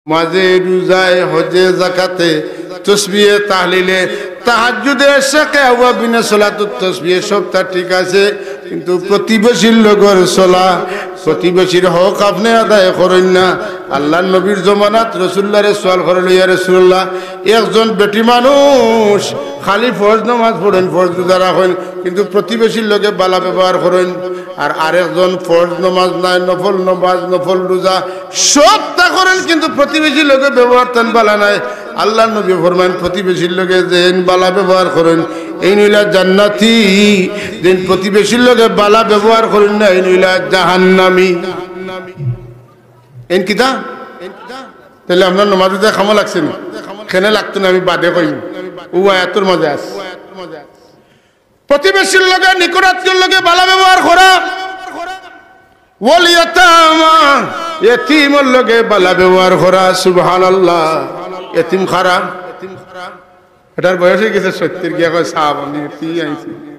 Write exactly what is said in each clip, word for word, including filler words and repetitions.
নামাজে, রোজায়, হজে, জাকাতে, তসবিহে, তাহলিলে, তাহাজ্জুদে, এশরাকে, আওয়াবিনে, সলাতুত তসবিহে, সবতা ঠিক আছে, কিন্তু প্রতিবেশীর লগর চলা, প্রতিবেশীর হক আপনে আদায় করইন না। আল্লাহর নবীর জমানাত রসুলুল্লাহরে সওয়াল করা অইলো, "ইয়া রাসূলুল্লাহ, একজন বেটি মানুষ খালি ফরজ নামাজ পড়ইন, ফরজ রোজা রাখইন, কিন্তু প্রতিবেশীর লগে বালা ব্যবহার করইন, আর আরেকজন ফরজ নামাজ নায়, নফল নামাজ, নফল রোজা, সবতা করইন, কিন্তু প্রতিবেশীর লগে ব্যবহার তান বালা নায়।" আল্লাহর নবী ফরমাইন, "প্রতিবেশীর লগে যেইন বালা ব্যবহার করইন, এইন অইলা জান্নাতি, যেইন প্রতিবেশীর লগে বালা ব্যবহার করইন না, এইন অইলা জাহান্নামী।" এইন কিতা? তাইলে আপনার নমাজে যে কামো লাগছে নি? কেনে লাগতো না, আমি বাদে কইমু। অউ আয়াতর মাঝে আছে। প্রতিবেশীর লগে, নিকটাত্মীয়র লগে বালা ব্যবহার করা। ওয়াল ইয়াতামা, এতিমর লগে বালা ব্যবহার করা। সুবহানাল্লাহ। এতিম কারা? এটার বয়স অইগেছে সত্তর, গিয়া কয়, "সাব, আমি এতিম আইছি,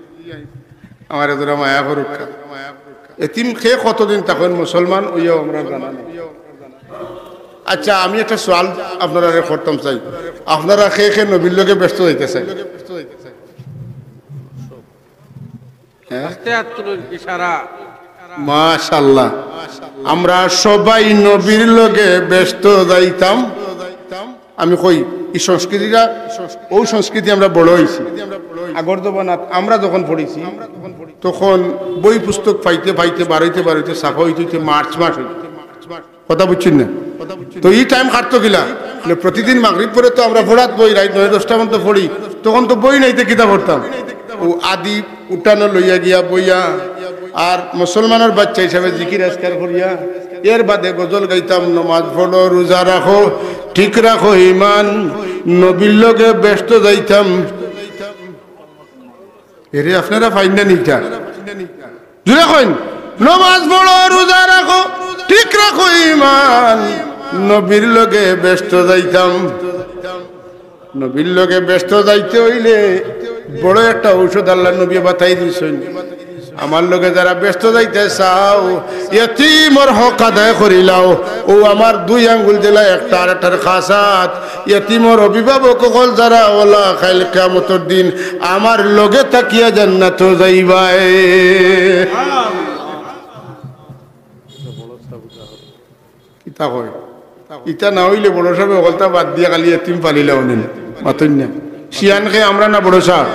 আমারে জুরা মায়া করুক্কা।" এতিম কে কতদিন থাকইন মুসলমান অইয়াও আমরার জানা নাই। আচ্ছা, আমি একটা সওয়াল আপনারারে করতাম চাই, আপনারা কে কে নবীর লগে বেহেস্তো যাইতা চাইন? হ্যাঁ? আস্তে আস্তে ইশারা। মাশাআল্লাহ, আমরা সবাই নবীর লগে বেহেস্তো যাইতাম। আমি কই, ই সংস্কৃতিটা, অউ সংস্কৃতি আমরা বড় অইছি। আগর জমানাত আমরা যখন পড়ছি, তখন বই পুস্তক পাইতে পাইতে, বারইতে বারইতে, ছাপা অইতে অইতে মার্চ মাস অইতো। কথা বুঝছইন না? তো ই টাইম কাটতো কিলা? মানে, প্রতিদিন মাগরিব পরে তো আমরা পড়াত বই, রাইত নয় দশটা পর্যন্ত পড়ি, তখন তো বই নাই, তে কিতা পড়তাম? অউ আদি উঠানো লইয়া গিয়া বইয়া, আর মুসলমানর বাচ্চা হিসাবে জিকির আজকার করিয়া, এর বাদে গজল গাইতাম, "নমাজ পড়ো, রোজা রাখো, ঠিক রাখো ইমান, নবীর লগে বেহেস্তো যাইতাম।" এরে, আপনারা পাইন না নি ইটা? জুরে কইন, "নমাজ পড়ো, রোজা রাখো, ঠিক রাখো ইমান, নবীর লগে বেহেস্তো যাইতাম।" নবীর লগে বেহেস্তো যাইতে অইলে বড় একটা ঔষধ আল্লাহর নবীয়ে বাতাই দিছইন। আমার লগে যারা বেহেস্তো যাইতা চাও, এতিমর হক আদায় করিলাও। অউ আমার দুই আঙ্গুল দিলা, একটা আরেকটার খাসাত। এতিমর অভিভাবক অকল যারা, অলা কাইল কিয়ামতর দিন আমার লগে থাকিয়া জান্নাতো যাইবায়। কিতা কয়? ইতা না অইলে বড় সাবে অকলতা বাদ দিয়া খালি এতিম পালিলা অনে। মাতইন না। শিয়ান কে, আমরা না বড় সাব?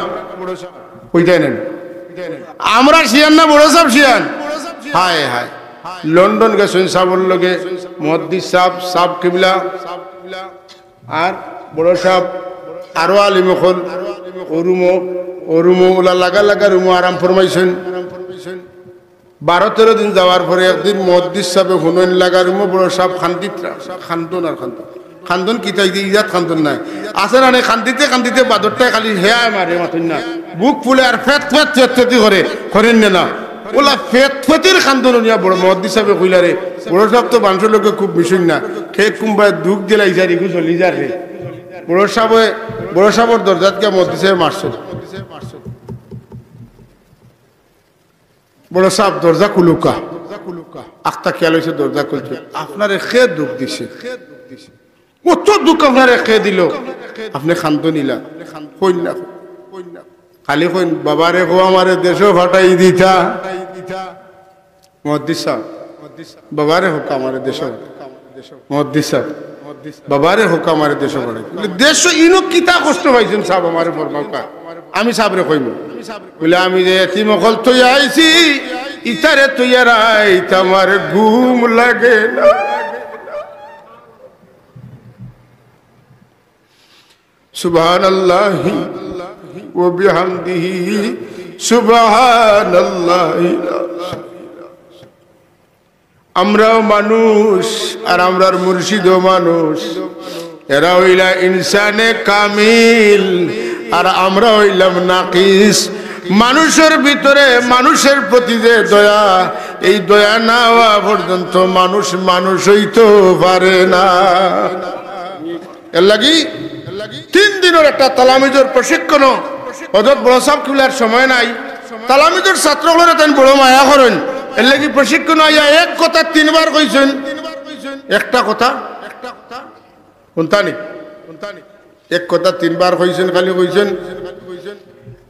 কইতায় না। আমরা শিয়ান না বড় সাব শিয়ান? হায় হায়। লন্ডন গেছইন সাবর লগে, মুহাদ্দিস সাব, সাব কিবলা, আর বড় সাব, আরো আলিম অকল, অউ রুমো, অউ রুমো, অলা লাগা লাগা রুমো আরাম ফরমাইছইন। বারো তেরো দিন যাওয়ার পরে একদিন মুহাদ্দিস সাবে হুনইন লাগা রুমো বড় সাব কান্দিতরা, কান্দন আর কান্দন। কান্দন কিতা ইদি ইজাত কান্দন নায়। আছে না নি, কান্দিতে কান্দিতে বাদরটায় খালি হেয়ায় মারে, মাতইন না। বুক ফুলে আর ফেত ফেত ফেত ফেতি করে, করেন না না। অলা ফেত ফেতির কান্দন হুনিয়া বড় মুহাদ্দিস সাবে কইলা, "রে, বড় সাব তো মানষর লগে খুব মিশইন না। কে কুনবায় দুখ দিলাইছে আর ইগু চলি যার রে।" বড় সাবে, বড় সাবর দরজাত গিয়া মুহাদ্দিস সাবে মারছইন। বড় সাব, দরজা খুলুক্কা। আখতা খিয়াল অইছে দরজা খুলতে। "আপনারে কে দুখ দিছে? অত দুখ আপনারে কে দিলো? আপনে কান্দইন ইলা।" কইন না। খালি কইন, "বাবারে কও আমারে দেশো ফাটাই দিতা।" মুহাদ্দিস সাব, "বাবারে কউক্কা আমারে দেশো ফাটাই।" মুহাদ্দিস সাব, "বাবারে কউক্কা আমারে দেশো ফাটাই।" বলে, "দেশো ইনো কিতা কষ্ট পাইছইন সাব, আমারে ফরমাউক্কা, আমি সাবরে কইমু।" বলে, "আমি যে এতিম অকল থইয়া আইছি, ইতারে থইয়া রাইত আমার ঘুম লাগে না।" সুবহানাল্লাহি ওয়া বিহামদিহি, সুবহানাল্লাহি। আমরাও মানুষ, আর আমরার মুর্শিদও মানুষ। এরা অইলা ইনসানে কামিল, আর আমরা অইলাম নাকিস। মানুষর ভিতরে মানুষর প্রতি যে দয়া, এই দয়া না অওয়া পর্যন্ত মানুষ মানুষ অইতো পারে না। এরলাগি তিন দিনর একটা তালামিজর প্রশিক্ষণ হজরত বড় সাব কিবলার সময় নাই। তালামিজর ছাত্র অকলরে তাইন বড় মায়া করইন, এরলাগি প্রশিক্ষণ আইয়া এক কথা তিনবার কইছইন। একটা কথা, হুনতানি? এক কথা তিনবার কইছইন, খালি কইছইন,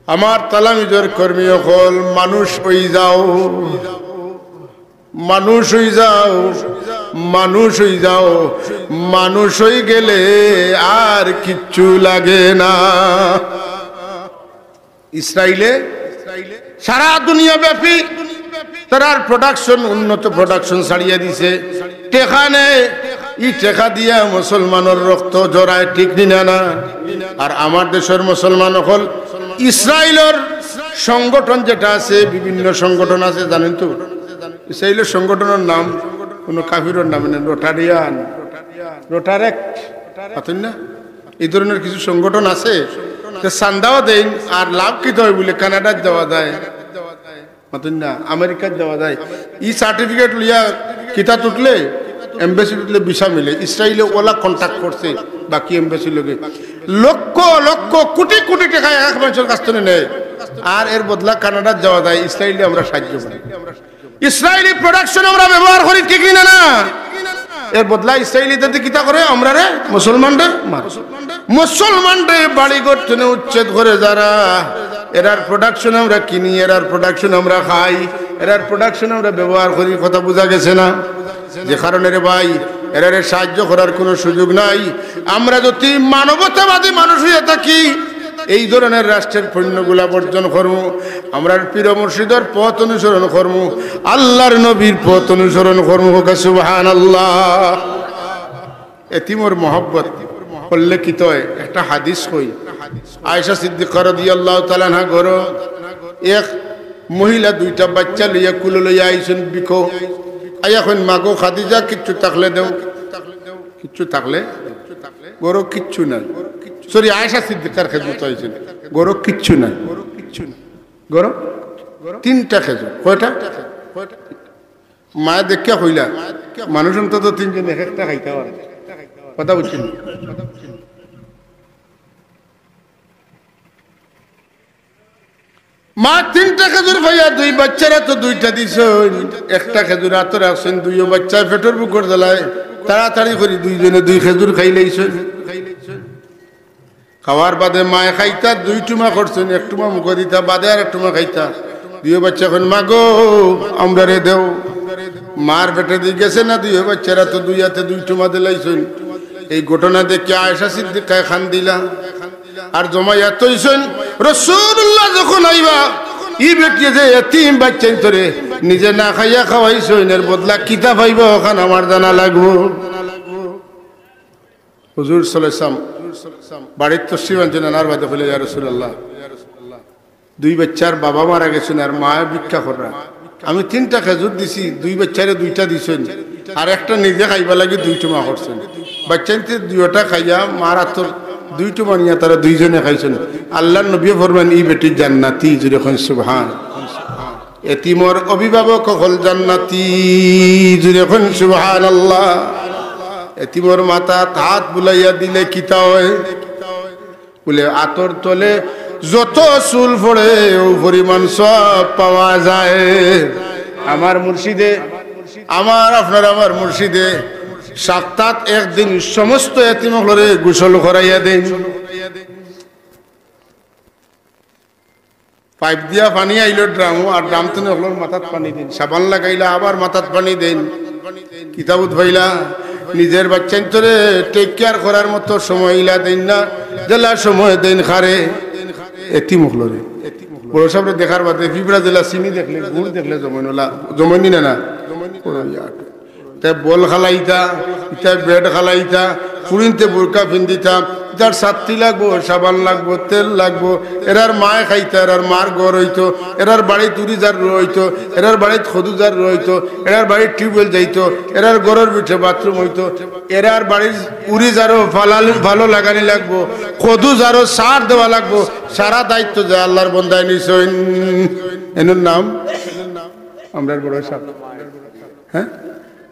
"আমার তালামিজর কর্মী অকল, মানুষ অই যাও, মানুষ অই যাও, মানুষ অই যাও, মানুষ অই গেলে আর কিচ্ছু লাগে না।" ইসরায়েলে সারা দুনিয়া ব্যাপী তারার প্রোডাকশন, উন্নত প্রোডাকশন ছাড়িয়া দিছে। টেকা নেয়, ই টেকা দিয়া মুসলমানর রক্ত ঝরায়, ঠিক নি না? না? আর আমার দেশর মুসলমান অকল ইসরায়েলর সংগঠন যেটা আছে, বিভিন্ন সংগঠন আছে, জানেন তো? ইসরায়েলর সংগঠনর নাম কোনো কাফিরর নাম না, রোটারিয়ান, রোটারেক্ট, পাতইন না? এই ধরনের কিছু সংগঠন আছে, যে চান্দাও দেইন আর লাভ কিতা অয় বুলে কানাডাত যাওয়া যায়, মাতইন না, আমেরিকাত যাওয়া যায়। ই সার্টিফিকেট লইয়া কিতাত উঠলে, এমবাসিত উঠলে ভিসা মিলে। ইসরায়েলে ওলা কন্ট্যাক্ট করছে বাকি এমবাসির লগে, লক্ষ লক্ষ কোটি কোটি টেকা এক মানষর কাছ থনে নেয়, আর এর বদলা কানাডাত যাওয়া যায়। ইসরায়েলে আমরা সাহায্য করি। ইসরায়েলি প্রোডাকশন আমরা ব্যবহার করি, ঠিক নি না? না? এর বদলা ইসরায়েলি তাতে কিতা করে? আমরারে, মুসলমানরে মারে। মুসলমানরে বাড়ি ঘর থনে উচ্ছেদ করে যারা, এরার প্রোডাকশন আমরা কিনি, এরার প্রোডাকশন আমরা খাই, এরার প্রোডাকশন আমরা ব্যবহার করি। কথা বুঝা গেছে না? যে কারণে রে ভাই, এরারে সাহায্য করার কোনো সুযোগ নাই। আমরা যদি মানবতাবাদী মানুষ হইয়া থাকি, এই ধরনের রাষ্ট্রের পণ্যগুলা বর্জন করমু, আমরার পীর মুর্শিদর পথ অনুসরণ করমু, আল্লাহর নবীর পথ অনুসরণ করমু। হোক সুবহানাল্লাহ। এতিমর মহব্বত করলে কিতা অয়? একটা হাদিস কই, আয়েশা সিদ্দিকা রাদিয়াল্লাহু তাআলা আনহা ঘরো এক মহিলা দুইটা বাচ্চা লইয়া কুলো লইয়া আইছইন বিকো। আইয়া কইন, "মাগো খাদিজা, কিচ্ছু থাকলে দেও।" কিচ্ছু থাকলে? ঘরো কিচ্ছু নাই। সরি, আয়েশা সিদ্দিকার খেদমতো আইছইন। ঘরো কিচ্ছু নাই। ঘরো তিনটা খেজুর। কয়টা? মায়ে দেখিয়া কইলা, "মানুষ অন্তত তিনজন এক একটা খাইতা পারে।" কথা বুঝছইন নি? মা তিনটা খেজুর পাইয়া দুই বাচ্চারে তো দুইটা দিছইন, একটা খেজুর আতো রাখছইন, দুইও বাচ্চায় পেটর ভুকর জ্বালায়, তাড়াতাড়ি করি দুইজনে দুই খেজুর খাইলাইছইন। খাওয়ার বাদে মায়ে খাইতা, দুই টুমা করছইন, এক টুমা মুখো দিতা, বাদে আর এক টুমা খাইতা। দুইও বাচ্চায় কইন, "মাগো, আমরারে দেও।" মার পেটেদি গেছে না, দুইও বাচ্চারে তো দুই আতে দুই টুমা দিলাইছইন। এই ঘটনা দেখিয়া আয়েশা সিদ্দিকায় কান্দিলা। আর জমাইয়া থইছইন, "রাসূলুল্লাহ যখন আইবা, ই বেটিয়ে যে এতিম বাচ্চাইন্তরে নিজে না খাইয়া খাওয়াইছইন, এর বদলা কিতা পাইবা, অখান আমার জানা লাগবো।" হুজুর সাল্লাল্লাহু আলাইহি ওয়াসাল্লাম বাড়িত তশরিফ আনছইন, আনার বাদে কইলা, "ইয়া রাসূলুল্লাহ, দুই বাচ্চার বাবা মারা গেছইন আর মায়ে ভিক্ষা কররা। আমি তিনটা খেজুর দিছি, দুই বাচ্চারে দুইটা দিছইন, আর একটা নিজে খাইবার লাগি দুই টুমা করছইন। বাচ্চাইন্তে দুইওটা খাইয়া মার আতর দুই টুমা নিয়া তারা দুইজনে খাইছইন।" আল্লাহর নবীয়ে ফরমাইন, "ই বেটি জান্নাতি।" জুরে কইন সুবহান। এতিমর অভিভাবক অকল জান্নাতি। জুরে কইন সুবহানাল্লাহ। এতিমর মাথাত হাত বুলাইয়া দিলে কিতা অয়? বুলে, আতর তলে যত চুল পড়ে, অউ পরিমাণ সওয়াব পাওয়া যায়। আমার মুর্শিদে, আমার, আপনার, আমার মুর্শিদে সপ্তাত একদিন সমস্ত এতিম অকলরে গোসল করাইয়া দেইন। পাইপ দিয়া পানি আইলো ড্রামো, আর ড্রাম থনে অকলর মাথাত পানি দেইন। সাবান লাগাইলা, আবার মাথাত পানি দেইন। কিতাবত পাইলা, নিজের বাচ্চাইন্তরে টেক কেয়ার করার মতো সময় ইলা দেইন না, যেলা সময় দেইন কারে? এতিম অকলরে। বড় সাবরে দেখার বাদে পিঁপড়া যেলা চিনি দেখলে, গুড় দেখলে জমইন, অলা জমইন নি না, না? তে বল খেলাইতা, ইতা ব্যাট খেলাইতা, ফুড়িন্তে বুরকা পিন্দিতা, ইতার ছাত্তি লাগবো, সাবান লাগবো, তেল লাগবো, এরার মায়ে খাইতা, এরার মার ঘর অইতো, এরার বাড়িত উরি ঝারু অইতো, এরার বাড়িত কদু ঝারু অইতো, এরার বাড়িত টিউবওয়েল যাইতো, এরার ঘরর ভিতরে বাথরুম অইতো, এরার বাড়ির উরি ঝারু ফালালি-, ফালো লাগানি লাগবো, কদু ঝারু সার দেওয়া লাগবো, সারা দায়িত্ব যে আল্লাহর বন্দায় নিছইন। এনর নাম আমরার বড় সাব। হ্যাঁ?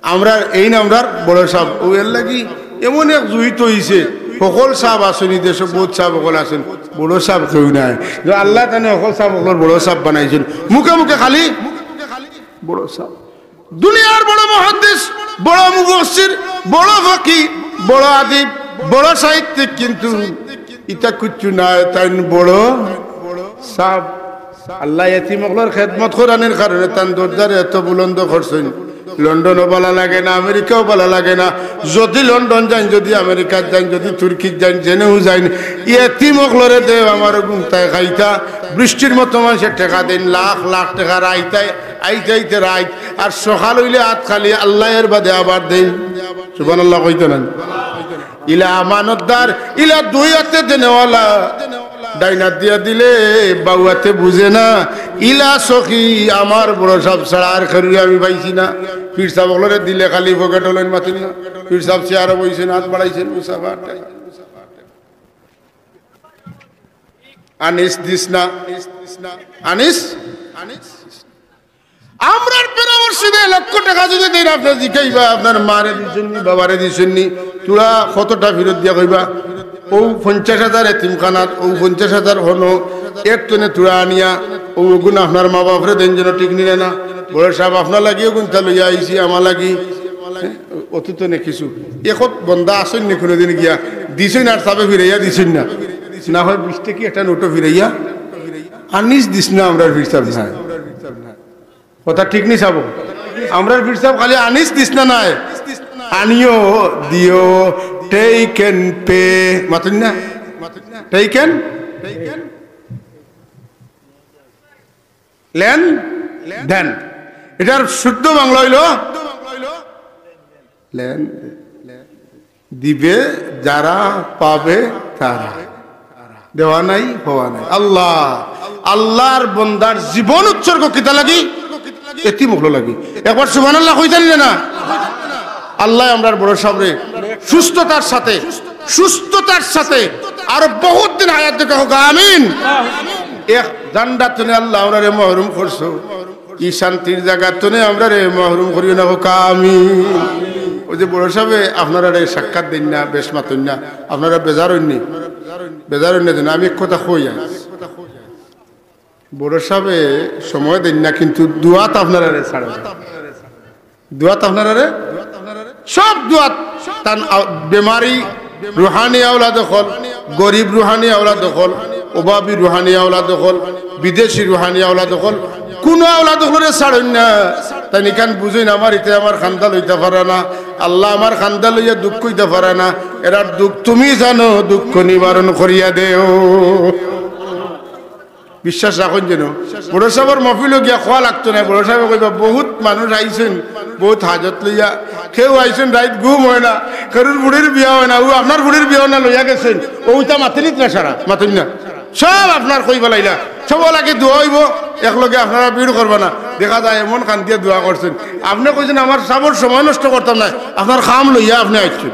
আমরার এইন আমরার বড় সাব, অউ এর লাগি এমন এক জুইত অইছে, হকল সাব আছইন, ই দেশো বউত সাব অকল আছইন, বড় সাব কেউ নাই। যে আল্লায় তানে হকল সাব অকলর বড় সাব বানাইছইন, মুখে মুখে খালি বড় সাব। দুনিয়ার বড় মুহাদ্দিস, বড় মুফাসসির, বড় ফকি, বড় আদিব, বড় সাহিত্যিক, কিন্তু ইতা কিচ্ছু নায়, তাইন বড় সাব। আল্লায় এতিম অকলর খেদমত করানির কারণে তান দরজারে এত বুলন্দ করছইন। লন্ডনও ভালা লাগে না, আমেরিকাও ভালা লাগে না। যদি লন্ডন যাইন, যদি আমেরিকাত যাইন, যদি তুর্কিত যাইন, যেনেও যাইন, এতিম অকলরে দেও আমার গুন্তায় খাইতা। বৃষ্টির মতো মানষে টেকা দেইন, লাখ লাখ টেকা রাইতায়, আইতে আইতে রাইত, আর সকাল অইলে আত খালি, আল্লায় এর বাদে আবার দেইন। সুবহানাল্লাহ কইতা নানি? ইলা আমানতদার, ইলা দুই আতে দেনেওয়ালা, ডাইন আত দিয়া দিলে বাউ আতে বুঝে না। ইলা সখী আমার বড় সাব ছাড়া আর কেউরে আমি পাইছি না। পীর সাব অকলরে দিলে খালি পকেটো লইন, মাতইন না। পীর সাব চেয়ারো বইছইন, আত বাড়াইছইন, মুসাফা। আনিস দিস না, আনিস। আমরার পরামর্শ দেয়, লক্ষ টেকা যদি দেইন, আপনে জিকাইবা, আপনার মারে দিছইন নি, বাবারে দিছইন নি, থুড়া কতটা ফিরত দিয়া কইবা, অউ পঞ্চাশ হাজার এতিমখানাত, অউ পঞ্চাশ হাজার হনো, এর তনে থুড়া আনিয়া, অউ অগুন আপনার মা বাপরে দেইন যেন, ঠিক নি না? বড় সাব, আপনার লাগি অগুনতা লইয়া আইছি, আমার লাগি, হ্যাঁ, অতীত নে কিছু। এখন বন্দা আছইন নি কুনুদিন গিয়া, দিছইন আর সাবে ফিরাইয়া দিছইন না, না হয় বিশ টেকি একটা নোটও ফিরাইয়া, আনিস দিস না, আমরার পীর সাব নায়। কথা ঠিক নি সাব? আমরার পীর সাব খালি আনিস দিস না নায়, আনিও, দিও, take and pay, মাতইন না? Take and লেন দেন। এটার শুদ্ধ বাংলা অইলো লেন দেন। দিবে যারা, পাবে তারা। দেওয়া নাই, পাওয়া নাই। আল্লাহ, আল্লাহর বন্দার জীবন উৎসর্গ কিতা লাগি? এতিম অকলর লাগি। একবার সুবহানাল্লাহ কইতা নি না? আল্লায় আমরার বড় সাবরে সুস্থতার সাথে, সুস্থতার সাথে আরো বহুত দিন হায়াত দেখাউক, আমিন। এক জান্নাত তনে আল্লায় আমরারে মহরুম করছো। ই শান্তির জাগা তনে আমরারে মহরুম করিও না, কউক্কা আমিন। অউ যে বড় সাবে আপনারারে সাক্ষাৎ দেইন না, বেশ মাতইন না, আপনারা বেজার অইন নি? বেজার অইন না যেন। আমি এক কথা কই আইজ, বড় সাবে সময় দেইন না, কিন্তু দোয়াত আপনারারে ছাড়ে না। দোয়াত আপনারারে, সব দোয়াত, তান আ-, বেমারি রুহানি আওলাদ অকল, গরিব রুহানি আওলাদ অকল, অভাবী রুহানি আওলাদ অকল, বিদেশি রুহানি আওলাদ অকল, কুনু আওলাদ অকলরে ছাড়ইন না। তাইন ইখান বুঝইন, আমার ইতে আমার কান্দা লইতা পারা না, আল্লাহ আমার কান্দা লইয়া দুঃখ কইতা পারা না, এরার দুঃখ তুমি জানো, দুঃখ নিবারণ করিয়া দেও। বিশ্বাস রাখইন যেন। বড় সাবর মহফিলো গিয়া কওয়া লাগতো নায়। বড় সাবে কইবা, "বহুত মানুষ আইছইন, বহুত হাজত লইয়া, কেউ আইছইন, রাইত ঘুম অয় না, কেউর ফুড়ির বিয়া অয় না, অউ আপনার ফুড়ির বিয়া অয় না, লইয়া গেছইন।" অউ ইতা মাতিলিত না সারা, মাতইন না। সব আপনার কইবা লাইলা, সব লাগি দোয়া অইবো, একলগে আপনারা ভিড় করবা না। দেখা যায় এমন কান্দিয়া দোয়া করছইন। আপনে কইছইন, "আমার সাবর সময় নষ্ট করতাম নায়, আপনার কাম লইয়া আপনে আইছইন।"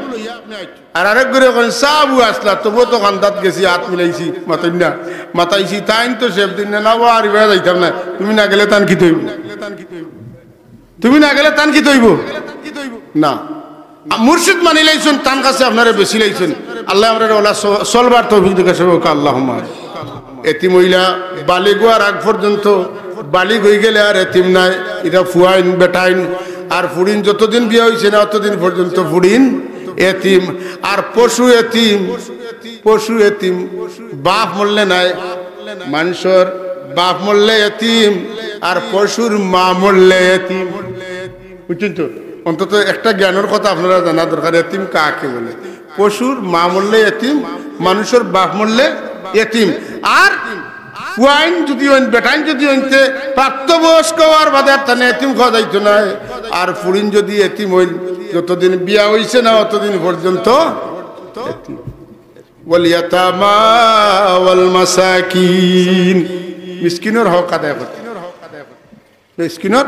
আর আরেক ঘরে কইন, "সাবউ আছলা, তবুও তো কান্দাত গেছি, আত মিলাইছি।" মাতইন না, মাতাইছি, তাইন তো সেব দিন না, না, ও আর ইবায় যাইতাম না। তুমি না গেলে তান কিতা অইবো? তুমি না গেলে তান কিতা অইবো? না। মুর্শিদ মানিলাইছইন, তান কাছে আপনারে বেচিলাইছইন। আল্লায় আমরারে অউলা স-, চলবার তৌফিক দেউক্কা, সবে কউক্কা আল্লাহুম্মা আমিন। এতিম অইলা বালিগ অওয়ার আগ পর্যন্ত, বালিগ অইগেলে আর এতিম নায়। ইটা ফুয়াইন, বেটাইন, আর ফুড়িন যতদিন বিয়া অইছে না, অতদিন পর্যন্ত ফুড়িন এতিম। আর পশু এতিম, পশু এতিম, বাপ মরলে নায়, মানষর বাপ মরলে এতিম, আর পশুর মা মরলে এতিম। বুঝছইন তো? অন্তত একটা জ্ঞানর কথা আপনারা জানা দরকার, এতিম কাকে বলে। পশুর মা মরলে এতিম, মানষর বাপ মরলে এতিম। আর ফুয়াইন যুদি অইন, বেটাইন যুদি অইন, তে প্রাপ্তবয়স্ক অওয়ার বাদে আর তানে এতিম কওয়া যাইতো নায়। আর ফুড়িন যুদি এতিম অইন, যতদিন বিয়া অইছে না, অতদিন পর্যন্ত এতিম। ওয়াল ইয়াতামা ওয়াল মাসাকিন, মিসকিনর হক আদায় করতে। মিসকিনর,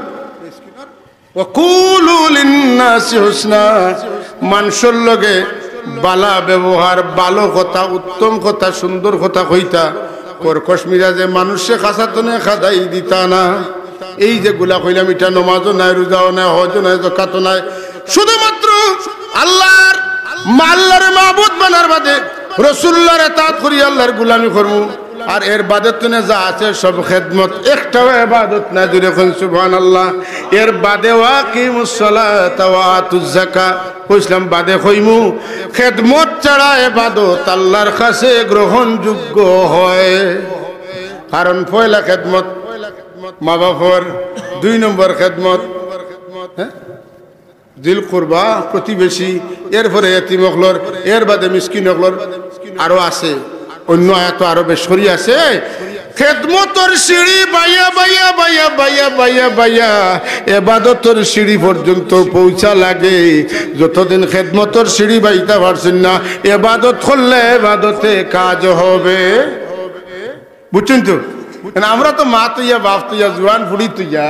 ওয়াকুলু লিন্নাসি হুসনা, মানষর লগে বালা ব্যবহার, ভালো কথা, উত্তম কথা, সুন্দর কথা কইতা। কর্কশ মিজাজে মানষরে খাছা তনে খাদাই দিতা না। এই যেগুলা কইলাম, ইটা নমাজও নায়, রোজাও নায়, হজও নায়, যাকাতও নায়, শুধুমাত্র আল্লাহর, আল্লাহরে মাবুদ বানার বাদে রসুলুল্লাহর এতাআত করি, আল্লাহর গুলামি করমু। আর এর বাদে তুনে যা আছে সব খেদমত, একটাও এবাদত না। জুরে কইন সুবহানাল্লাহ। এর বাদে ওয়া আকিমুস সালাতা ওয়া আতুজ যাকা, কইছিলাম বাদে কইমু, খেদমত ছাড়া এবাদত আল্লাহর কাছে গ্রহণযোগ্য হয়। কারণ পয়লা খেদমত মা বাপর, দুই নম্বর খেদমত, হ্যাঁ, জিল কুরবা, প্রতিবেশী, এরপরে এতিম অকলর, এর বাদে মিসকিন অকলর, আরো আছে, অন্য আয়াত আরো বেশ করি আছে। খেদমতর সিঁড়ি বাইয়া বাইয়া বাইয়া বাইয়া বাইয়া বাইয়া এবাদতর সিঁড়ি পর্যন্ত পৌঁছা লাগে। যতদিন খেদমতর সিঁড়ি বাইতা পারছইন না, এবাদত করলে এবাদতে কাজ হবে। বুঝছইন তো? মানে আমরা তো মা তুইয়া, বাপ তুইয়া, জুয়ান ফুড়ি তুইয়া,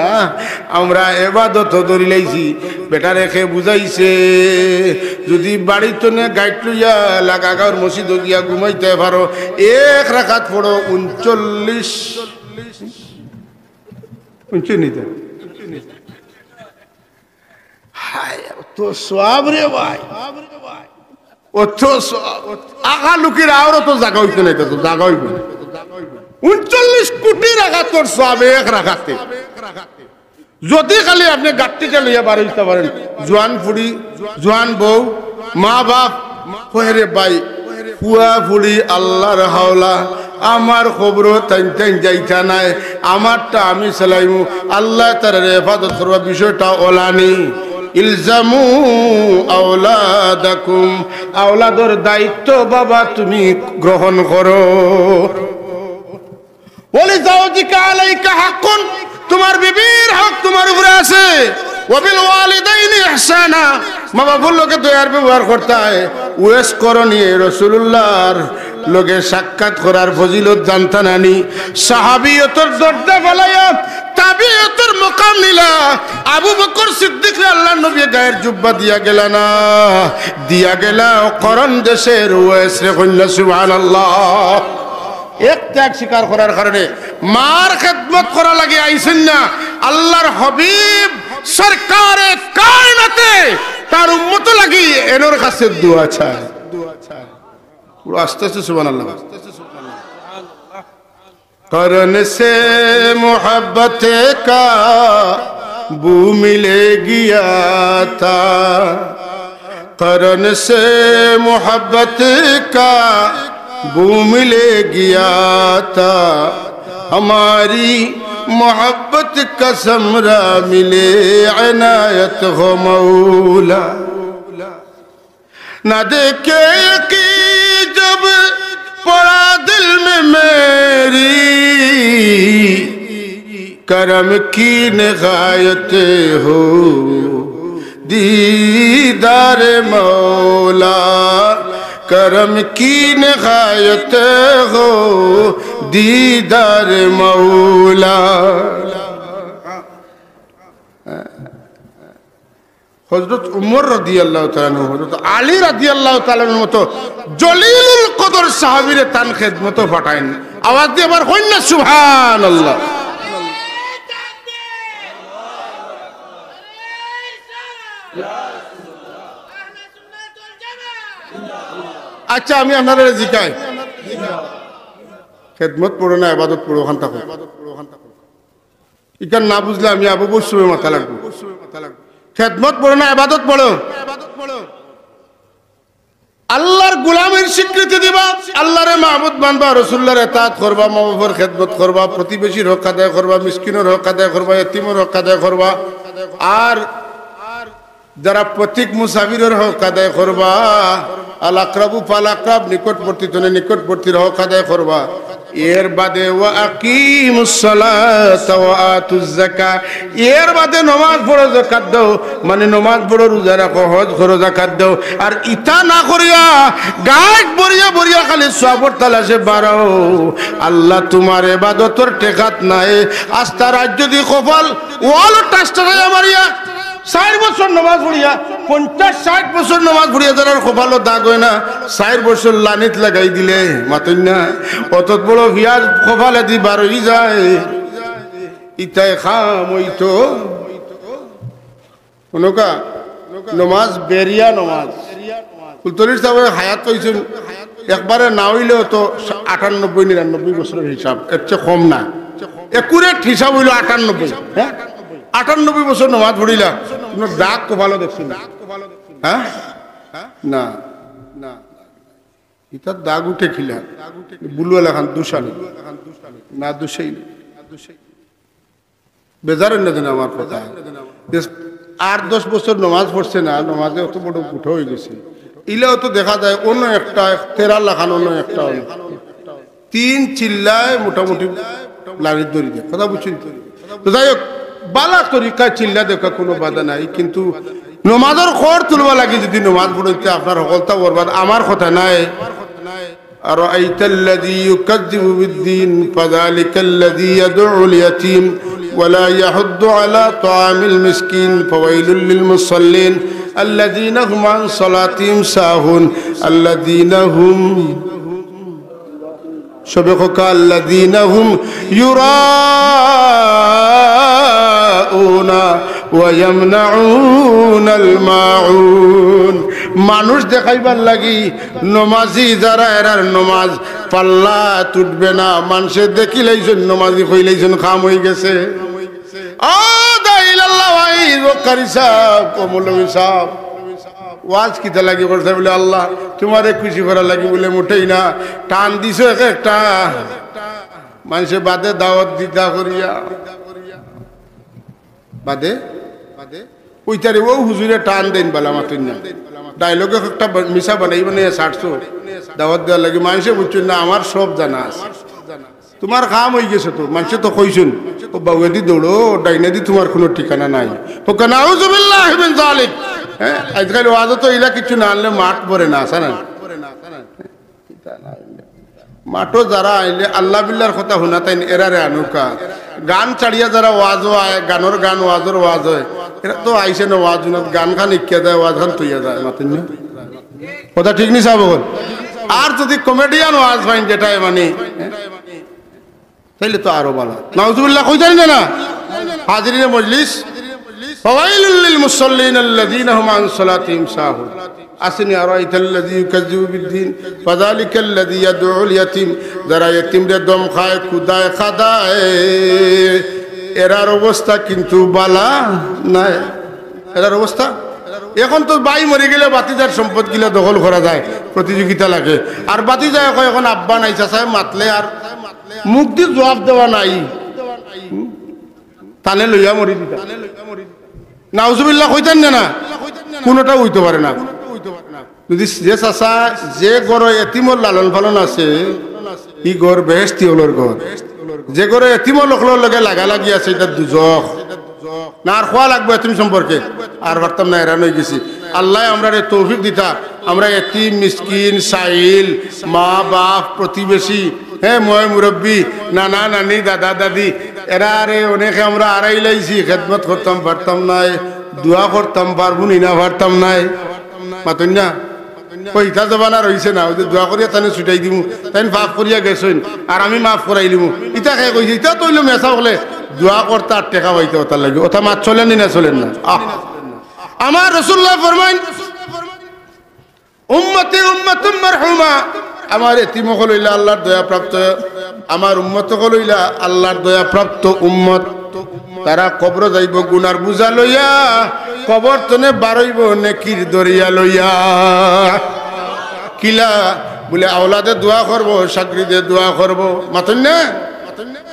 আমরা এবাদত ধরি লাইছি। বেটারে কে বুঝাইছে, যদি বাড়িত নে গাইট লইয়া লাগাগাঁওর মসজিদো গিয়া ঘুমাইতে পারো, এক রাকাত পড়ো, ঊনচল্লিশ, ঊনচল্লিশ নিতে। হায়, অত সওয়াব রে ভাই, অত সওয়াব। আগা লুকির আওরও তো জাগা অইতো না, ইটা তো জাগা অইবো না। ঊনচল্লিশ কোটি রাকাতর সওয়াব এক রাকাতে। যদি খালি আপনে গাট্টিটা লইয়া বার অইতা পারেন, জুয়ান ফুড়ি, জুয়ান বউ, মা বাপ, কয় রে ভাই, ফুয়া ফুড়ি আল্লাহর হাওলা, আমার কবরো তাইন তাইন যাইতা নায়, আমারটা আমি চালাইমু, আল্লায় তারারে হেফাজত করবা, বিষয়টা অলানি। ইলজামু আওলাদাকুম, আওলাদর দায়িত্ব বাবা তুমি গ্রহণ করো। ওয়ালিজাওজিকা আলাইকা হাক্কুন, তোমার বিবির হক তোমার উপরে আছে। ওয়াবিল ওয়ালিদাইনি ইহসানা, মা বাপর লগে দয়ার ব্যবহার করতায়। উয়েস করনী রাসূলুল্লাহর লগে সাক্ষাৎ করার ফজিলত জানতা নানি? সাহাবিয়তর দরজা ফালাইয়া তাবিয়তর মকাম নিলা। আবু বকর সিদ্দিকরে আল্লাহর নবী গায়ের জুব্বা দিয়া গেলা না, দিয়া গেলা করণ দেশের উয়েসরে। কইন না সুবহানাল্লাহ। এক ত্যাগ স্বীকার করার কারণে মার খেদমত করা লাগি আইছইন না। আল্লাহর হাবিব সরকারে কায়নাতে তার উম্মত লাগি এনর কাছে দোয়া চায়। পুরো আস্তে আস্তে সুবহানাল্লাহ। کرن سے محبت کا بو ملے گیا تھا، کرن سے محبت کا بو ملے گیا تھا، ہماری محبت کا ثمرہ ملے عنایت ہو مولا۔ نہ دیکھے کہ جب پڑا دل میں میری، کرم کی نہایت ہو دیدار مولا، کرم کی نہایت ہو دیدار مولا۔ হযরত উমর রাদিয়াল্লাহু তাআলা আনহু, হযরত আলী রাদিয়াল্লাহু তাআলা আনহুর মতো জলিলুল কদর সাহাবীরে তান খেদমতো পাঠাইন। আওয়াজ দিয়া আবার কইন না সুবহানাল্লাহ। আচ্ছা, আমি আপনারারে জিকাই, খেদমত পড়ো না ইবাদত পড়ো, অখান থাকো। ইখান না বুঝলে আমি আবু বৈষ্ণবে মাথা লাগবো। খেদমত পড়ো না ইবাদত পড়ো। আল্লাহর গোলামির স্বীকৃতি দিবা, আল্লাহরে মাবুদ মানবা, রাসূলুল্লাহর ইতাআত করবা, মা বাপর খেদমত করবা, প্রতিবেশীর হক আদায় করবা, মিসকিনর হক আদায় করবা, এতিমর হক আদায় করবা। আর যারা পথিক মুসাফিরর হক আদায় করবা, আল আকরাবু ফাল আকরাব, নিকটবর্তী তনে নিকটবর্তীর হক আদায় করবা। এর বাদে ওয়া আকিমুস সালাতা ওয়া আতুজ যাকা, এর বাদে নমাজ পড়ো, যাকাত দাও, মানে নমাজ পড়ো, রোজা রাখো, হজ করো, যাকাত দাও। আর ইতা না করিয়া গাইট ভরিয়া ভরিয়া খালি সওয়াবর তালাশে বাড়াও। আল্লাহ তোমার ইবাদতর ঠেকাত নাই। আস্তা রাইত যদি কপাল ওয়ালো টাস্টারাইয়া মারিয়া চাইর বছর নমাজ পড়িয়া, পঞ্চাশ ষাইট বছর নমাজ পড়িয়া যারার কপালো দাগ অয় না, চাইর বছর লানিত লাগাই দিলে, মাতইন না, অত বড় পিয়াজ কপালেদি বার অই যায়, ইতায় কাম অইতো? হুনউক্কা, নমাজ বেরিয়া নমাজ। ফুলতলির সাবে হায়াত অইছইন, একবারে না অইলেও তো আটানব্বই নিরানব্বই বছরর হিসাব, এর চেয়ে কম না। অ্যাকুরেট হিসাব অইলো আটানব্বই। হ্যাঁ, আটানব্বই বছর নমাজ পড়িলা, কুনু দাগ কপালো দেখছইন নি? হ্যাঁ, না, না। ইতার দাগ উঠে কিলা? বুলু এলাখান দুষানি না, দুষেই না। বেজার অইন না যেন আমার কথা। যে আট দশ বছর নমাজ পড়ছে না, নমাজে অত বড় গুটা অইগেছে। ইলাও তো দেখা যায় অন্য একটা তেরা লাখান, অন্য একটা অইল। তিন চিল্লায় মোটামুটি লাড়ি ধরি দেয়, কথা বুঝছইন তো? তো যাই হোক, বালা তরিকায় চিল্লা দেখা কুনু বাধা নাই, কিন্তু নমাজর খর তুলবার লাগি যদি নমাজ পড়ইন তে আপনার হকলতা বরবাদ, আমার কথা নায়। أرأيت الذي يكذب بالدين فذلك الذي يدع اليتيم ولا يحض على طعام المسكين فويل للمصلين الذين هم عن صلاتهم ساهون الذين هم شبقك الذين هم يراءون ويمنعون الماعون। মানুষ দেখাইবার লাগি নমাজি যারা, এরার নমাজ পাল্লাত উঠবে না। মানষে দেখিলাইছইন নমাজি, কইলাইছইন কাম অইগেছে। ও দাঈ ইলাল্লাহ ভাই, ও কারি সাব, ও মৌলভী সাব, ওয়াজ কিতা লাগি করছে? বলে, "আল্লাহ, তুমারে খুশি করার লাগি।" বলে, "মোটেই না, টান দিছো এক একটা।" মানষে বাদে দাওয়াত দিতা করিয়া, বাদে, বাদে ওইটারে ও হুজুরে টান দেইন বালা মাতইন না। ডায়লগে একটা বা-, মিছা বানাই বানাই ছাড়ছো দাওয়াত দেওয়ার লাগি। মানষে বুঝছইন না, আমার সব জানা আছে। তুমার কাম অইগেছে তো, মানষে তো কইছইন, "ও বাউয়েদি দৌড়ো, ডাইনেদি তুমার কুনু ঠিকানা নাই।" ও কেন, আউযুবিল্লাহি মিন যালিক। হ্যাঁ, আইজকাইল ওয়াজো তো ইলা কিচ্ছু না আনলে মাত ভরে না, আছে না? মাতো যারা আইলে আল্লাহ বিল্লার কথা হুনা তাইন, এরারে আনুকা। গান ছাড়িয়া যারা ওয়াজো আয়, গানর গান ওয়াজর ওয়াজ অয়, এরা তো আইছে না ওয়াজ হুনাত, গান খান ইকিয়া যায়, ওয়াজ খান থইয়া যায়, মাতইন না? কথা ঠিক নি সাব অকল? আর যদি কমেডিয়ান ওয়াজ পাইন যেটায় মানে, তাইলে তো আরো বালা। নাউজুবিল্লাহ কইতারি না, না? হাজিরিনে মজলিস, فويل للمصلين الذين هم عن صلاتهم ساهون। আসেনি, أرأيت الذي يكذب بالدين فذلك الذي يدع اليتيم। যারা এতিমরে দম খায়, কুদায়, খাদায়, এরার অবস্থা কিন্তু বালা নায়। এরার অবস্থা, এখন তো ভাই মরি গেলে ভাতিজার সম্পদ গিলা দখল করা যায়, প্রতিযোগিতা লাগে। আর ভাতিজায় কয়, "এখন আব্বা নাই, চাচায় মাতলে আর মুখদি জুয়াব দেওয়া নাই।" হুম? তানে লইয়া মরি দিতা। নাউজুবিল্লাহ কইতারি না, না? কুনুটাউ অইতো পারে না। যদি যে চাচা, যে ঘরো এতিমর লালন পালন আছে, ই ঘর বেহেশতি অকলর ঘর। যে ঘরো এতিম অকলর লগে লাগালাগি আছে, ইটা দুজখ। না, আর কওয়া লাগবো এতিম সম্পর্কে, আর পারতাম না, হেরান অইগেছি। আল্লায় আমরারে তৌফিক দিতা, আমরা এতিম, মিসকিন, সাইল, মা, বাপ, প্রতিবেশী, হ্যাঁ, ময় মুরব্বি, নানা, নানি, দাদা, দাদি, এরারে অনেকে আমরা আড়াইলাইছি, খেদমত করতাম পারতাম নায়, দোয়া করতাম পারবো নি না পারতাম নায়, মাতইন না? ওই ইতা জমানা রইছে না, ওই যে দোয়া করিয়া তানে ছুটাই দিমু, তাইন মাফ করিয়া গেছইন, আর আমি মাফ করাইলিমু। ইতা কে কইছে? ইতা তো অইলো মেছা অকলে দোয়া করতা আর টেকা পাইতা, ওটার লাগি। ওটা মাত চলের নি না চলের না? আহ, আমার রাসুলুল্লায় ফরমাইন, "উম্মতি উম্মাতুম মারহুমা।" আমার এতিম অকল অইলা আল্লার দয়াপ্রাপ্ত, আমার উম্মত অকল অইলা আল্লার দয়াপ্রাপ্ত উম্মত। তারা কবরো যাইবো গুনার বুঝা লইয়া, কবর তনে বারইবো নেকির দরিয়া লইয়া। কিলা? বলে, আওলাদে দোয়া করবো, শাগরিদে দোয়া করবো। মাতইন না?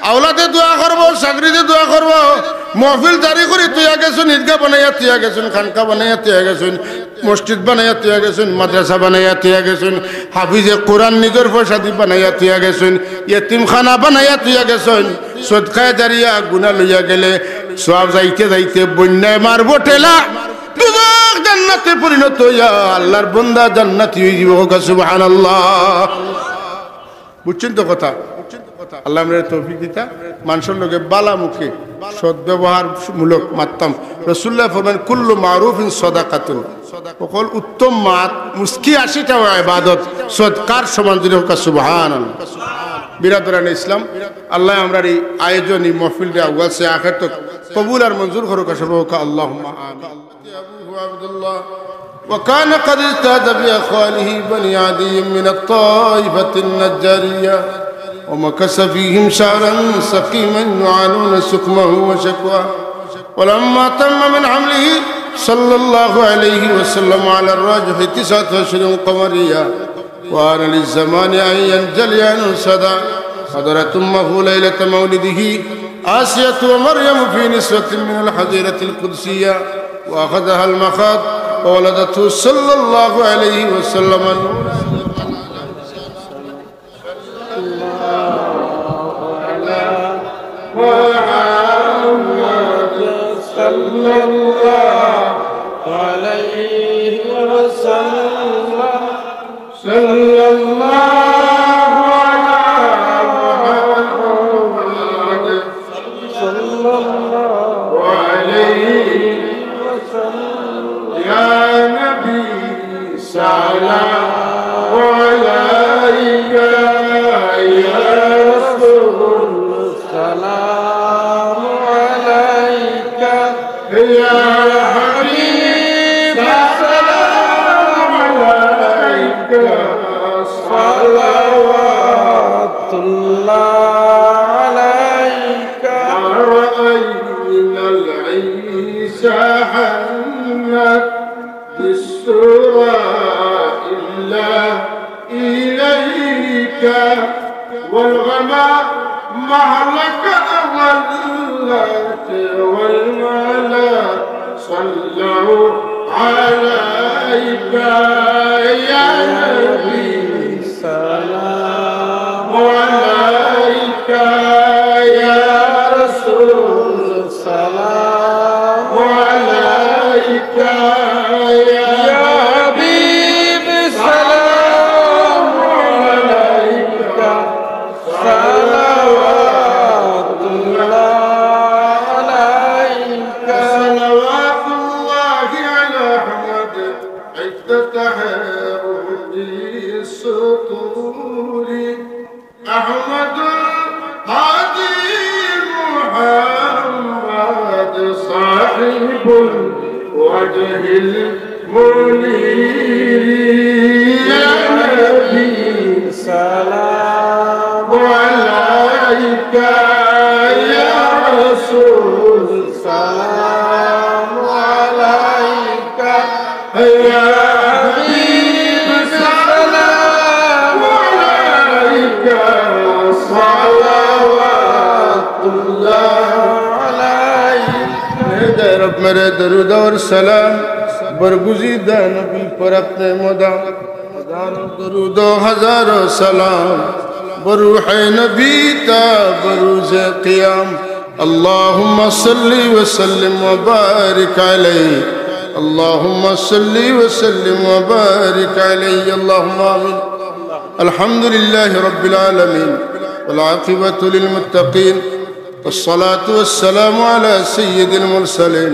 আওলাদে দোয়া করবো, শাগরিদে দোয়া করবো। মহফিল জারি করি থইয়া গেছইন, ইদগা বানাইয়া থইয়া গেছইন, খানকা বানাইয়া থইয়া গেছইন, মসজিদ বানাইয়া থইয়া গেছইন, মাদ্রাসা বানাইয়া থইয়া গেছইন, হাফিজে কোরআন নিজর পয়সাদি বানাইয়া থইয়া গেছইন, এতিমখানা বানাইয়া থইয়া গেছইন, সদকায়ে জারিয়া গুনা লইয়া গেলে সওয়াব যাইতে যাইতে বন্যায় মারবো ঠেলা, দুজখ জান্নাতে পরিণত অইয়া আল্লার বন্দা জান্নাতি অইযিবো। কউক্কা সুবহানাল্লাহ। বুঝছইন তো কথা? আল্লায় আমরারে তৌফিক দিতা, মানষর লগে বালা মুখে সদ্ব্যবহারমূলক মাততাম। রাসুলুল্লায় ফরমাইন, "কুল্লু মারুফিন সাদাকাতুন।" হকল উত্তম মাত, মুস্কি হাসিটাও ইবাদত, সদকার সমান। জোরে কউক্কা সুবহানাল্লাহ। বিরাদরানে ইসলাম, আল্লায় আমরার ই আয়োজন, ই মহফিলরে আউয়াল সে আখের তক কবুল আর মঞ্জুর করউক্কা, সবে কউক্কা আল্লাহুম্মা আমিন। আবু আব্দুল্লাহ وكان قد اجتاز بأخواله بني عدي من الطائفة النجارية، ومكث فيهم شهرا سقيما يعانون سقمه وشكواه. ولما تم من حمله صلى الله عليه وسلم على الراجح تسعة أشهر قمرية، وآن للزمان أن ينجلي عنه الصدى. حضرت أمه ليلة مولده آسية ومريم في نسوة من الحظيرة القدسية، وأخذها المخاض، وولدته صلى الله عليه وسلم نورا. محمد صلى الله عليه وسلم. صلى الله على محمد صلى الله عليه وسلم. يا نبي سلام عليك، يا رسول سلام عليك، يا حبيب سلام عليك، صلوات الله عليك. ما رأينا العيسى حنت بالسرى إلا إليك، والغمام مهلك أظلت، والملا صلوا عليك يا نبي، سلام عليك يا رسول، سلام عليك يا حبيب، سلام عليك، صلوات الله عليك. صلوات الله على أحمد عدة حروف السطور. أحمد هادي محمد صاحب الوجه المنير. يا نبي سلام عليك، يا رسول سلام عليك، يا حبيب سلام عليك، صلوات الله عليك. میرے رب، میرے درود اور سلام برگزیدہ نبی پر اپنے مدام، ہزاروں درود و ہزاروں سلام بروح نبی تا بروز قیام. اللهم صل وسلم وبارك عليه. اللهم صل وسلم وبارك عليه. اللهم آمين. الحمد لله رب العالمين، والعاقبة للمتقين، والصلاة والسلام على سيد المرسلين،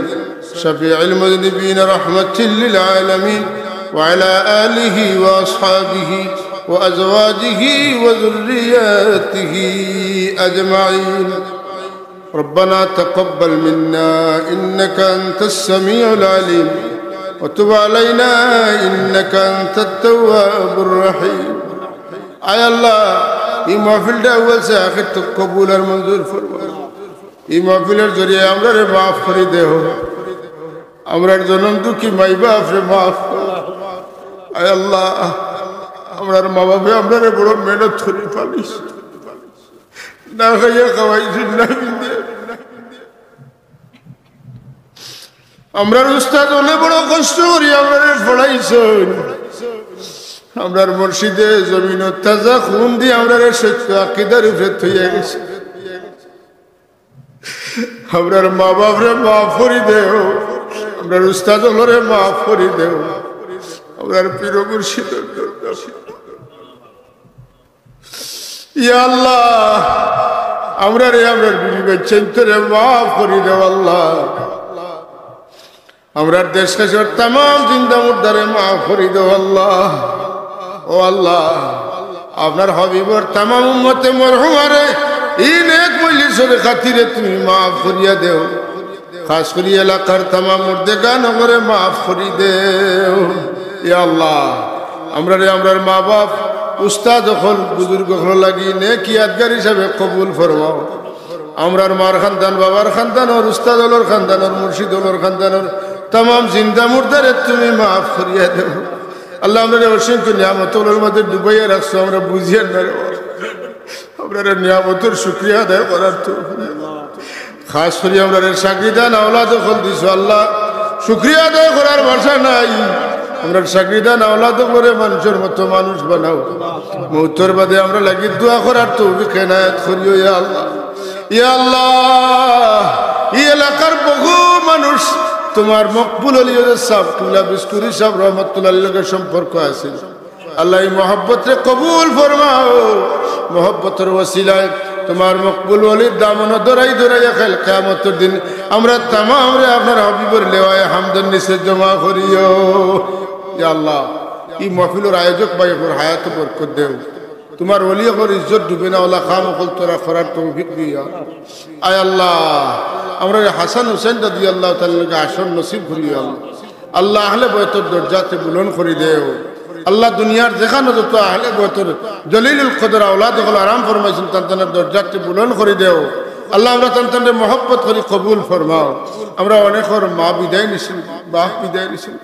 شفيع المذنبين، رحمة للعالمين، وعلى آله وأصحابه وأزواجه وذرياته أجمعين. ربنا تقبل منا إنك أنت السميع العليم وتب علينا إنك أنت التواب الرحيم. আয় আল্লাহ, ই মাহফিলটা আউয়াল সে আখির তো কবুল আর মঞ্জুর ফরমাও। ই মাহফিলর জরিয়ে আমরারে মাফ করি দেও, আমরার জনম দুঃখী মাই বাপরে মাফ করো। আয় আল্লাহ, আমরার মা বাপে আমরারে বড় মেহনত করি পালিছইন, না খাইয়া খাওয়াইছইন, না পিন্দিয়া। আমরার উস্তাদ অকলে বড় কষ্ট করি আমরারে পড়াইছইন। আমরার মুর্শিদে জমিনো তাজা খুন দি আমরারে সত্য আকিদার উপরে থইয়া গেছইন। আমরার মা বাপরে মাফ করি দেও, আমরার উস্তাদ অকলরে মাফ করি দেও, আমরার পীর মুর্শিদর দরবার। ইয়া আল্লাহ, আমরারে, আমরার বিবি বাচ্চাইন্তরে মাফ করি দেও আল্লাহ। আমরার দেশ দেশর তামাম জিন্দা মুর্দারে মাফ করি দেও আল্লাহ। ও আল্লাহ, আপনার হাবিবর তামাম উম্মতে মরহুমারে ই নেক মজলিসর খাতিরে তুমি মাফ করিয়া দেও। খাস করি এলাকার তামাম মুর্দেগান অকলরে মাফ করি দেও। ইয়া আল্লাহ, আমরারে, আমরার মা বাপ, উস্তাদ অকল, বুজুর্গ অকলর লাগি নেক ইয়াদগার হিসাবে কবুল ফরমাও। আমরার মার খানদান, বাবার খানদানর, উস্তাদ অকলর খানদানর, মুর্শিদ অকলর খানদানর তামাম জিন্দা মুর্দারে তুমি মাফ করিয়া দেও। আল্লাহ, আমরারে অসংখ্য নিয়ামত অকলর মাঝে ডুবাইয়া রাখছো, আমরা বুঝিয়ার না রে। আমরারে নিয়ামতর শুকরিয়া আদায় করার তৌফিক। খাস করি আমরারে শাগরিদান আওলাদ অকল দিছো আল্লাহ, শুকরিয়া আদায় করার ভাষা নাই। আমরার শাগরিদান আওলাদ অকলরে মানষর মতো মানুষ বানাও। মউতর বাদে আমরার লাগি দোয়া করার তৌফিক এনায়েত করিও ইয়া আল্লাহ। ইয়া আল্লাহ, ই এলাকার বহু মানুষ তুমার মকবুল অলি হজরত সাব কিবলা বিস্কুরি সাব রহমতুল্লাহর লগে সম্পর্ক আছিল। আল্লাহ, ই মহব্বতরে কবুল ফরমাও। মহব্বতর ওসিলায় তুমার মকবুল অলির দামনো ধরাই ধরাই কাইল কিয়ামতর দিন আমরা তামামরে আপনার হাবিবর লেওয়ায়ে হামদর নিচে জমা করিও। ইয়া আল্লাহ, ই মাহফিলর আয়োজক ভাই অকলর হায়াতো বরকত দেও। তুমার অলি অকলর ইজ্জত ডুবে না অলা কাম অকল তারা করার তৌফিক দিও। আয় আল্লাহ, আমরারে হাসান হুসেন রাদিয়াল্লাহু তাআলা আনহুর লগে হাশর নসিব করিও আল্লাহ। আল্লাহ, আহলে বয়তর দরজাতে বুলন্দ করি দেও। আল্লাহ, দুনিয়ার যেখানো যত আহলে বয়তর জলিলুল কদর আওলাদ অকল আরাম ফরমাইছইন, তান তানর দরজাতে বুলন্দ করি দেও। আল্লাহ, আমরা তান তানরে মহব্বত করি, কবুল ফরমাও। আমরা অনেকর মা বিদায় নিছইন, বাপ বিদায় নিছইন,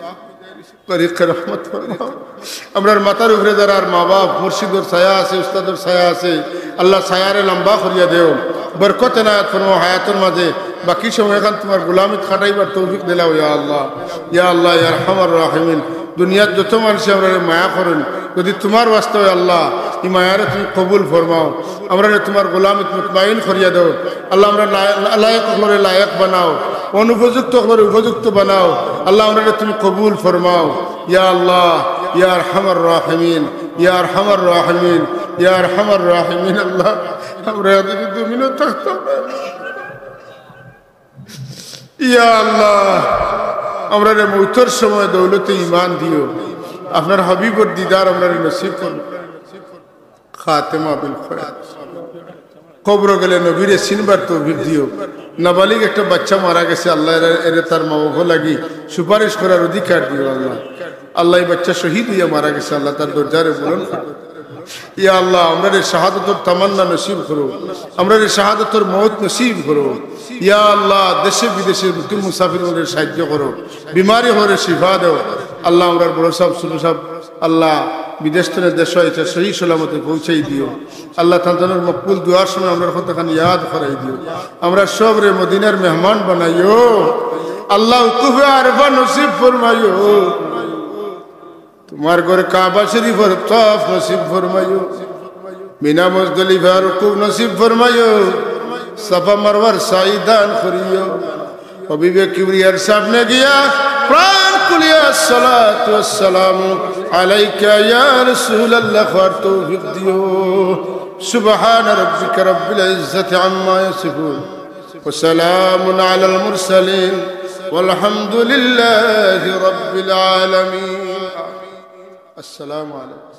তরিকে রহমত ফরমাও। আমরার মাথার উপরে যারার মা বাপ, মুর্শিদর ছায়া আছে, উস্তাদর ছায়া আছে, আল্লাহ ছায়ারে লম্বা করিয়া দেও, বরকত এনায়েত ফরমাও হায়াতর মাঝে। বাকি সময়খান তুমার গোলামিত খাটাইবার তৌফিক দিলাও ইয়া আল্লাহ। ইয়া আল্লাহ, ইয়া আরহামার রাহিমিন, দুনিয়াত যত মানষে আমরারে মায়া করইন, যদি তুমার ওয়াস্তে অয় আল্লাহ, ই মায়ারে তুমি কবুল ফরমাও। আমরারে তুমার গোলামিত মুতমাইন করিয়া দেও আল্লাহ। আমরা লা-, লায়েক অকলরে লায়েক বানাও, অনুপযুক্ত অকলরে উপযুক্ত বানাও আল্লাহ। আমরারে তুমি কবুল ফরমাও ইয়া আল্লাহ, ইয়া আরহামার রাহিমিন, ইয়া আরহামার রাহিমিন, ইয়া আরহামার রাহিমিন। আল্লাহ, আমরা এতদিন দুমিনও থাকতাম না। ইয়া আল্লাহ, আমরারে মউতর সময় দৌলতে ইমান দিও, আপনার হাবিবর দিদার আমরারে নসিব করো। খাতেমা বিল খৈর। কবরো গেলে নবীরে চিনবার তৌফিক দিও। নাবালিগ একটা বাচ্চা মারা গেছে, আল্লাহ এরে, এরে তার মা বাবা লাগি সুপারিশ করার অধিকার দিও আল্লাহ। আল্লাহ, এই বাচ্চা শহীদ অইয়া মারা গেছে, আল্লাহ তার দরজারে বুলন্দ করো। ইয়া আল্লাহ, আমরারে শাহাদতর তামান্না নসিব করো, আমরারে শাহাদতর মউত নসিব করো। ইয়া আল্লাহ, দেশে বিদেশে মুকিম মুসাফির অকলরে সাহায্য করো, বিমারি অকলরে শিফা দেও। আল্লাহ, আমরার বড় সাব, ছোট সাব, আল্লাহ, বিদেশ থনে দেশো আইতা সহি সলামতে পৌঁছাই দিও। আল্লাহ, তান তানর মকবুল দোয়ার সময় আমরার কথাখান ইয়াদ করাই দিও। আমরা সবরে মদিনার মেহমান বানাইও। আল্লাহ, উকুফে আরফা নসিব ফরমাইও। তুমার ঘর কাবা শরীফর তওয়াফ নসিব ফরমাইও। মিনা মুজদালিফার উকুফ নসিব ফরমাইও। সাফা মারওয়ার সাই দান করিও। হাবিবে কিবরিয়ার সামনে গিয়া প্রাণ খুলিয়া সালাতু ওয়াসসালামু আলাইকা ইয়া রাসূলুল্লাহ কওয়ার তৌফিক দিও। সুবহানা রাব্বিকা রাব্বিল ইজ্জাতি আম্মা ইয়াসিফুন। ওয়া সালামুন আলাল মুরসালিন। ওয়ালহামদুলিল্লাহি রাব্বিল আলামিন। আসসালামু আলাইকুম।